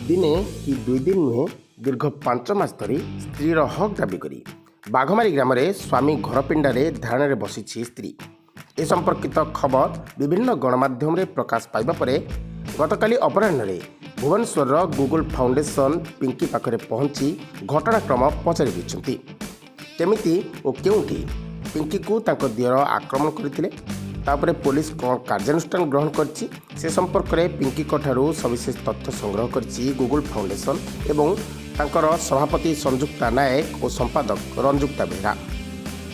ଦିନେ କି ଦୁଇ ଦିନ ନୁହେଁ, ଦୀର୍ଘ 5 ମାସ ଧରି ସ୍ତ୍ରୀର ହକ୍ ଦାବି କରି ବାଘମାରୀ ଗ୍ରାମରେ ସ୍ୱାମୀ ଘର ପିଣ୍ଡାରେ ଧାରଣାରେ ବସିଛି ସ୍ତ୍ରୀ। ଏ ସମ୍ପର୍କିତ ଖବର ବିଭିନ୍ନ ଗଣମାଧ୍ୟମରେ ପ୍ରକାଶ ପାଇବା ପରେ ଗତକାଲି ଅପରାହ୍ନରେ ଭୁବନେଶ୍ୱରର ଗୁଗୁଲ ଫାଉଣ୍ଡେସନ ପିଙ୍କି ପାଖରେ ପହଞ୍ଚି ଘଟଣାକ୍ରମ ପଚାରି ବୁଝିଛନ୍ତି। କେମିତି ଓ କେଉଁଠି ପିଙ୍କିକୁ ତାଙ୍କ ଦିଅର ଆକ୍ରମଣ କରିଥିଲେ, ତାପରେ ପୋଲିସ କ'ଣ କାର୍ଯ୍ୟାନୁଷ୍ଠାନ ଗ୍ରହଣ କରିଛି, ସେ ସମ୍ପର୍କରେ ପିଙ୍କିଙ୍କ ଠାରୁ ସବିଶେଷ ତଥ୍ୟ ସଂଗ୍ରହ କରିଛି ଗୁଗୁଲ ଫାଉଣ୍ଡେସନ ଏବଂ ତାଙ୍କର ସଭାପତି ସଂଯୁକ୍ତା ନାୟକ ଓ ସମ୍ପାଦକ ରଞ୍ଜୁକ୍ତା ବେହେରା।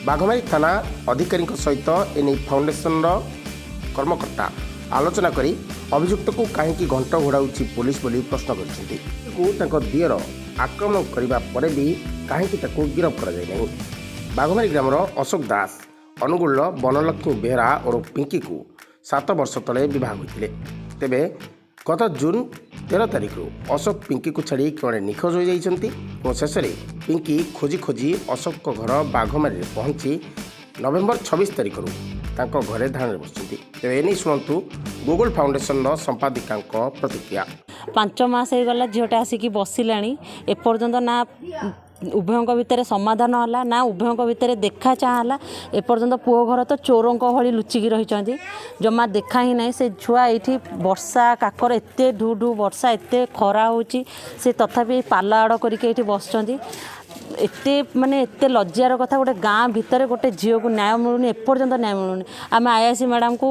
ବାଘମାରୀ ଥାନା ଅଧିକାରୀଙ୍କ ସହିତ ଏନେଇ ଫାଉଣ୍ଡେସନର କର୍ମକର୍ତ୍ତା ଆଲୋଚନା କରି ଅଭିଯୁକ୍ତକୁ କାହିଁକି ଘଣ୍ଟ ଘୋଡ଼ାଉଛି ପୋଲିସ ବୋଲି ପ୍ରଶ୍ନ କରିଛନ୍ତି। କୁ ତାଙ୍କ ଦିଅର ଆକ୍ରମଣ କରିବା ପରେ ବି କାହିଁକି ତାକୁ ଗିରଫ କରାଯାଇ ନାହିଁ? ବାଘମାରୀ ଗ୍ରାମର ଅଶୋକ ଦାସ ଅନୁଗୁଳର ବନଲକ୍ଷ୍ମୀ ବେହେରା ଓ ପିଙ୍କିକୁ 7 ବର୍ଷ ତଳେ ବିବାହ ହୋଇଥିଲେ। ତେବେ ଗତ ଜୁନ୍ 13 ତାରିଖରୁ ଅଶୋକ ପିଙ୍କିକୁ ଛାଡ଼ି କୁଆଡ଼େ ନିଖୋଜ ହୋଇଯାଇଛନ୍ତି ଏବଂ ଶେଷରେ ପିଙ୍କି ଖୋଜି ଖୋଜି ଅଶୋକଙ୍କ ଘର ବାଘମାରୀରେ ପହଞ୍ଚି ନଭେମ୍ବର 26 ତାରିଖରୁ ତାଙ୍କ ଘରେ ଧାରଣାରେ ବସିଛନ୍ତି। ତେବେ ଏନେଇ ଶୁଣନ୍ତୁ ଗୁଗୁଲ ଫାଉଣ୍ଡେସନର ସମ୍ପାଦିକାଙ୍କ ପ୍ରତିକ୍ରିୟା। 5 ମାସ ହେଇଗଲା, ଝିଅଟା ଆସିକି ବସିଲାଣି। ଏପର୍ଯ୍ୟନ୍ତ ନା ଉଭୟଙ୍କ ଭିତରେ ସମାଧାନ ହେଲା, ନା ଉଭୟଙ୍କ ଭିତରେ ଦେଖା ଚାହାଁ ହେଲା। ଏପର୍ଯ୍ୟନ୍ତ ପୁଅ ଘର ତ ଚୋରଙ୍କ ଭଳି ଲୁଚିକି ରହିଛନ୍ତି, ଜମା ଦେଖା ହିଁ ନାହିଁ। ସେ ଛୁଆ ଏଇଠି ବର୍ଷା କାକର, ଏତେ ଢୁ ଢୁ ବର୍ଷା, ଏତେ ଖରା ହେଉଛି, ସେ ତଥାପି ପାଲ ଆଡ଼ କରିକି ଏଇଠି ବସିଛନ୍ତି। ଏତେ ମାନେ ଏତେ ଲଜ୍ଜାର କଥା, ଗୋଟେ ଗାଁ ଭିତରେ ଗୋଟେ ଝିଅକୁ ନ୍ୟାୟ ମିଳୁନି, ଏପର୍ଯ୍ୟନ୍ତ ନ୍ୟାୟ ମିଳୁନି। ଆମେ ଆଇଆଇସି ମ୍ୟାଡ଼ାମକୁ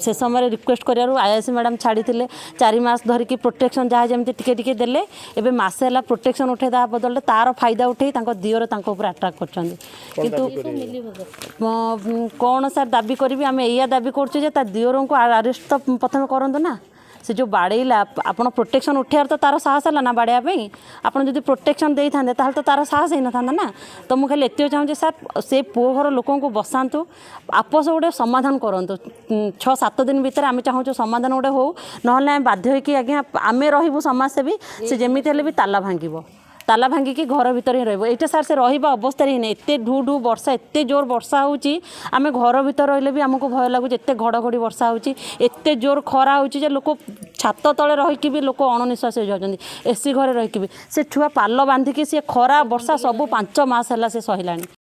ସେ ସମୟରେ ରିକ୍ୱେଷ୍ଟ କରିବାରୁ ଆଇଆଇସି ମ୍ୟାଡ଼ାମ୍ ଛାଡ଼ିଥିଲେ। 4 ମାସ ଧରିକି ପ୍ରୋଟେକ୍ସନ୍ ଯାହା ଯେମିତି ଟିକେ ଟିକେ ଦେଲେ। ଏବେ ମାସେ ହେଲା ପ୍ରୋଟେକ୍ସନ୍ ଉଠେଇ ଦେବା ବଦଳରେ ତାର ଫାଇଦା ଉଠେଇ ତାଙ୍କ ଦିଅର ତାଙ୍କ ଉପରେ ଆଟାକ୍ କରିଛନ୍ତି। କିନ୍ତୁ କ'ଣ ସାର୍ ଦାବି କରିବି? ଆମେ ଏଇଆ ଦାବି କରୁଛୁ ଯେ ତା ଦିଅରଙ୍କୁ ଆରେଷ୍ଟ ତ ପ୍ରଥମେ କରନ୍ତୁ ନା। ସେ ଯେଉଁ ବାଡ଼େଇଲା, ଆପଣ ପ୍ରୋଟେକ୍ସନ୍ ଉଠେଇବାର ତ ତାର ସାହସ ହେଲା ନା ବାଡ଼େଇବା ପାଇଁ। ଆପଣ ଯଦି ପ୍ରୋଟେକ୍ସନ୍ ଦେଇଥାନ୍ତେ, ତାହେଲେ ତ ତାର ସାହସ ହେଇନଥାନ୍ତା ନା। ତ ମୁଁ ଖାଲି ଏତିକି ଚାହୁଁଛି ସାର୍, ସେ ପୁଅ ଘର ଲୋକଙ୍କୁ ବସାନ୍ତୁ, ଆପୋଷ ଗୋଟେ ସମାଧାନ କରନ୍ତୁ। 6-7 ଦିନ ଭିତରେ ଆମେ ଚାହୁଁଛୁ ସମାଧାନ ଗୋଟେ ହଉ, ନହେଲେ ଆମେ ବାଧ୍ୟ ହେଇକି ଆଜ୍ଞା ଆମେ ରହିବୁ ସମାଜସେବୀ। ସେ ଯେମିତି ହେଲେ ବି ତାଲା ଭାଙ୍ଗିବ, ତାଲା ଭାଙ୍ଗିକି ଘର ଭିତରେ ହିଁ ରହିବ। ଏଇଟା ସାର୍, ସେ ରହିବା ଅବସ୍ଥାରେ ହିଁ ନାହିଁ। ଏତେ ଢୁ ଢୁ ବର୍ଷା, ଏତେ ଜୋର ବର୍ଷା ହେଉଛି, ଆମେ ଘର ଭିତରେ ରହିଲେ ବି ଆମକୁ ଭୟ ଲାଗୁଛି। ଏତେ ଘଡ଼ଘଡ଼ି ବର୍ଷା ହେଉଛି, ଏତେ ଜୋର ଖରା ହେଉଛି ଯେ ଲୋକ ଛାତ ତଳେ ରହିକି ବି ଲୋକ ଅଣନିଶ୍ୱାସ ହେଇଯାଉଛନ୍ତି, ଏସି ଘରେ ରହିକି ବି। ସେ ଛୁଆ ପାଲ ବାନ୍ଧିକି ସେ ଖରା ବର୍ଷା ସବୁ 5 ମାସ ହେଲା ସେ ସହିଲାଣି।